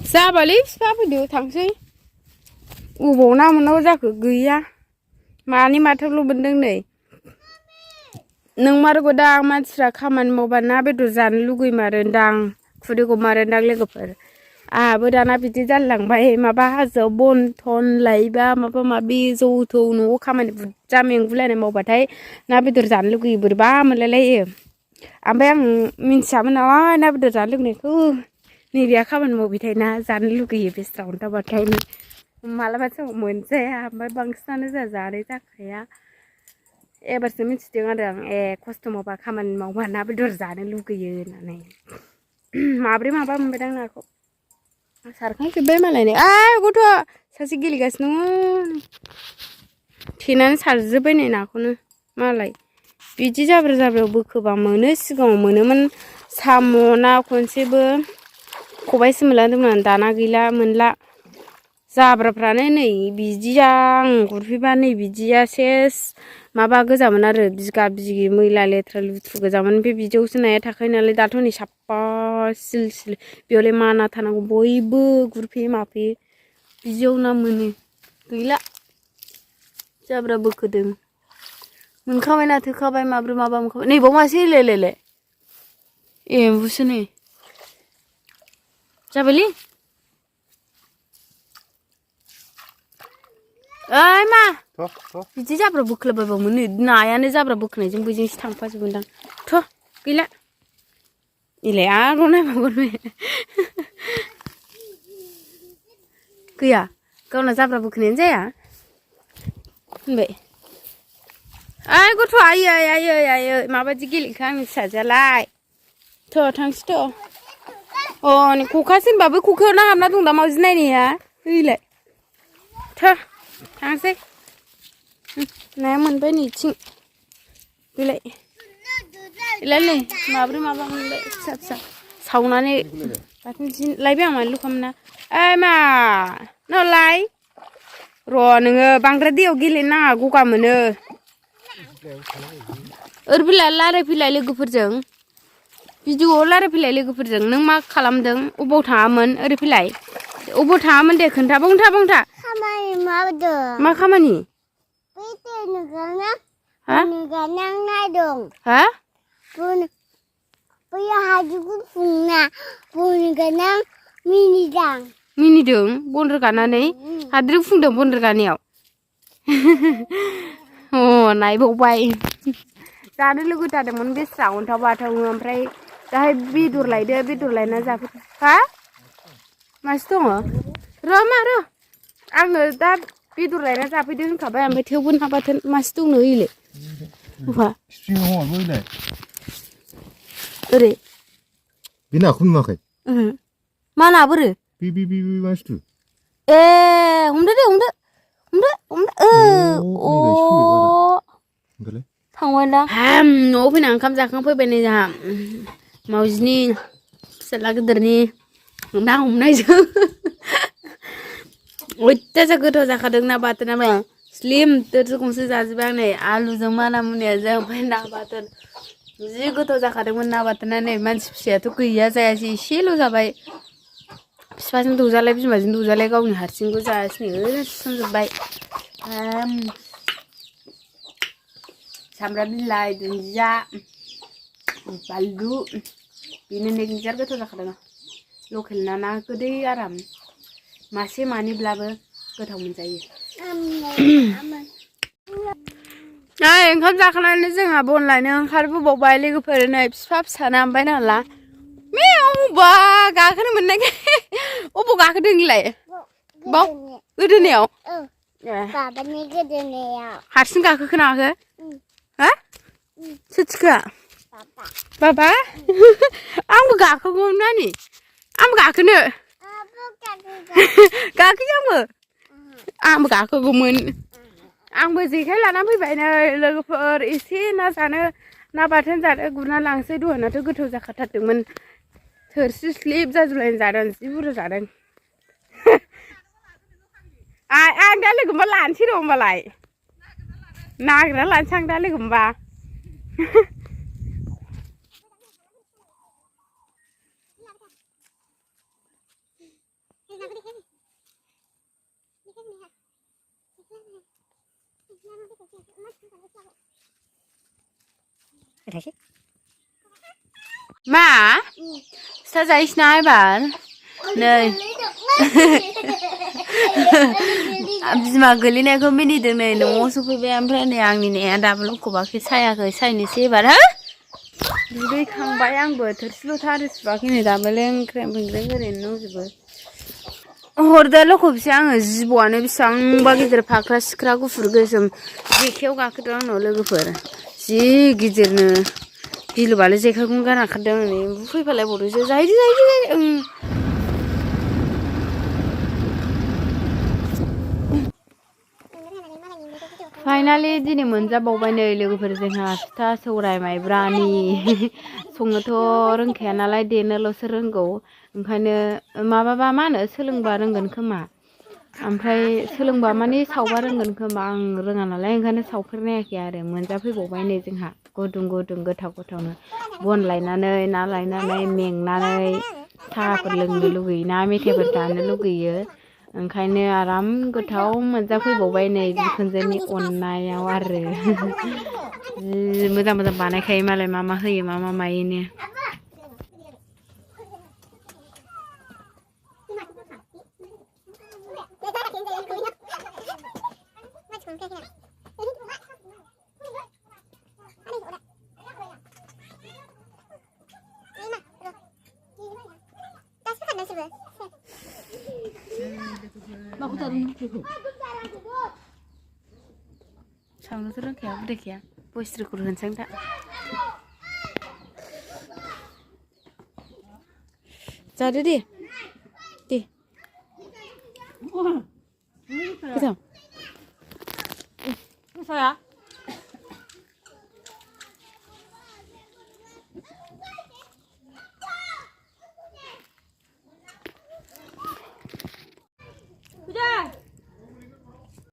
जाबालै फिफा फैदो थांसै अबाव ना मोननांगौ जाखो गैया मानि माथामल' मोनदों नै नों मारगौदां मानसिफ्रा खामानि मावबा ना बेदर जानो लुगैमारोदां खुदै गमारोदां लोगोफोर आहाबो दाना बिदि जालांबाय माबा हाजोआव बन थन लायबा माबा माबि जौ थौ न'आव खामानि बुरजा मेंगुलायनाय मावबाथाय ना बेदर जानो लुगैयो बोरैबा मोनलायलायो ओमफ्राय आं मिन्थियामोन नालाय ना बेदर जानो लुगैनायखौ नैबेया खामानि मावबाय थायोना जानो लुगैयो बे स्रावनथाबाथाय मालाबा समाव मोनजाया ओमफ्राय बांसिनानो जोंहा जानाय जाखाया एबारसो मिथिदों आरो आं खस्थ' मावबा खामानि मावबा ना बेदर जानो लुगैयो होननानै माब्रै माबा मोनबायदां नाखौ सारखांजोब्बाय मालायनो गथ' सासे गेलेगासिनो दङ थेनानै सारजोब्बाय नै नाखौनो मालाय बिदि जाब्रा जाब्रायाव बोखोबा मोनो सिगाङाव मोनोमोन साम' ना खनसेबो खबाइसे मोनलांदोंमोन दाना गैला मोनला जाब्राफ्रानो नै बिदिया आं गुरफैबा नै बिदिया सेस माबा गोजामोन आरो बिगा बिगि मैला लेथ्रा लुथ्रु गोजामोन बे बिदियावसो नाया थाखायो नालाय दाथ' नै साफा सिल सिल बेयावलाय मा ना थानांगौ बयबो गुरफैयो माफैयो बिदियाव ना मोनो गैला जाब्रा बोखोदों मोनखाबाय ना थोखाबाय माब्रै माबा मोनखाबाय नैबाव मासे लेलेले एम्बुसो नै जाबायलै ओइ मा बिदि जाब्रा बोखोलाबायबा मोनो नायानो जाब्रा बोखोनायजों बैजोंसो थांफाजोबगोनदां थ' गैला इलाय आरो नायबावगोन बे गैया गावना जाब्रा बोखोनायानो जाया होनबाय ओइ गथ' आयै आयै आयै माबायदि गेलेखो आंनि फिसाजोआलाय थ' थांसै थ' नै खखासो होनबा बै खखायाव ना हाबना दं दा मावजि नायनाया ओइलाय थ' थांसै नाया मोनबाय नैथिं बेलाय नै माब्रै माबा मोनबाय फिसा फिसा सावनानै बाथोन लायबाय आं मानो लुखामोन ना ओइ मा नालाय र' नोङो बांद्राय दैयाव गेलेनो नाङा गगा मोनो ओरैफैलाय रायलायफैलाय लोगोफोरजों भिडिअ'आव रायलायफैलाय लोगोफोरजों नों मा खालामदों अबाव थाङामोन ओरै फैलाय अबाव थाङामोन दे खोन्था बुंथा खामानि मावदों मा खामानि नायदों हा बैयो हाजो गुफुंना बन गोनां मिनिदों बन रोगानानै हाद्रि गुफुंदों बन रोगानायाव नायबावबाय जानो लुगैथारदोंमोन बे स्रावनथाव बाथाव ओमफ्राय दाहाय बेदर लायदो बेदर लायना जाफै हा मासे दङ र' आङो दा बेदर लायना जाफैदो होनखाबाय ओमफ्राय थेवबो ना बाथोन मासे दंनो ओइलाय ओरै बे नाखौ नुवाखै मा ना बोरो बे मासथु हमदो दे हमदो थांबाय दा न'आव फैना ओंखाम जाखांफैबाय नै जोंहा मावजिनि फिसाला गिदिरनि ना हमनायजों अयथासार गोथाव जाखादों ना बाथोनाबो स्लिम थोरसि गंसे जाजोब्बाय आं नै आलुजों माना मुनियाजों ओमफ्राय ना बाथोन जि गोथाव जाखादोंमोन ना बाथोना नै मानसि फिसायाथ' गैया जायासै एसेल' जाबाय बिफाजों दौजालाय बिमाजों दौजालाय गावनि हारसिंखौ जायासै नै ओरैनो सुस्रांजोब्बाय सामब्राम बिलाइ दुन्दिया बानलु बेनो नोगोर गोथाव जाखादों लकेल ना गोदै आराम मासे मानैब्लाबो गोथाव मोनजायो ओंखाम जाखांनानै जोंहा बन लायनो ओंखारबोबावबाय लोगोफोर नै बिफा फिसाना ओमफ्राय नाला अबा गाखोनो मोननायखाय अबाव गाखोदों नोंलाय बाव गोदोनायाव बाबानि गोदोनायाव हारसिं गाखोखोना माखो हा सोर थिखोआ बाबा आंबो गाखोगौमोन नानि आंबो गाखोनो गाखोयो आंबो गाखोगौमोन आंबो जेखाइ लाना फैबाय नै लोगोफोर एसे ना जानो ना बाथोन जानो गुरना लांसै दहायनाथ' गोथाव जाखाथारदोंमोन थोरसि स्लिप जाजोबलायनाय जादों जि बुरजा जादों आं दा लोगो मोनबा लानोसै र' होमबालाय नागिरना लानोसै आं दा लोगो मोनबा 마 사자이시나 해봐 네 बिमा गोलैनायखौ मिनिदों नै न'आव सफैबाय ओमफ्राय नै आंनि नेया दाबो लुख'बाखै सायाखै सायनोसै एबार हो दुगैखांबाय आंबो थोरसि लथा आरि सुवाखै नै दाबो लेंख्रें फेंख्रें ओरैनो दंजोबो हरदा लखबसै आङो जिबौआनो बेसेबांबा गिदिर फाख्रा सिख्रा गुफुर गोसोम जेखायाव गाखोदों आंनाव लोगोफोर जि गिदिरनो गिलुबालु जेखायखौनो गारना खारदों नै फैफालायबावदोंसो जाहैदो फाइनालि दिनै मोनजाबावबाय नै लोगोफोर जोंहा फिथा सौराय माइब्रानि संनोथ' रोंखाया नालाय देनोल'सो रोंगौ ओंखायनो माबाबा मा होनो सोलोंबा रोंगोन खोमा ओमफ्राय सोलोंबा माने सावबा रोंगोन खोमा आं रोङा नालाय ओंखायनो सावफेरनायाखै आरो मोनजाफैबावबाय नै जोंहा गुदुं गुदुं गोथाव गोथावनो बन लायनानै ना लायनानै मेंनानै साहाफोर लोंनो लुगैयो ना मेथाइफोर जानो लुगैयो ओंखायनो आराम गोथाव मोनजाफैबावबाय नै बिखुनजोनि अननायाव आरो जि मोजां मोजां बानायखायो मालाय मा मा होयो मा मा मायोनो सावनोथ' रोंखाया बुदायखाया भइस रेकर्ड होनोसै आं दा जादो दे गोथाव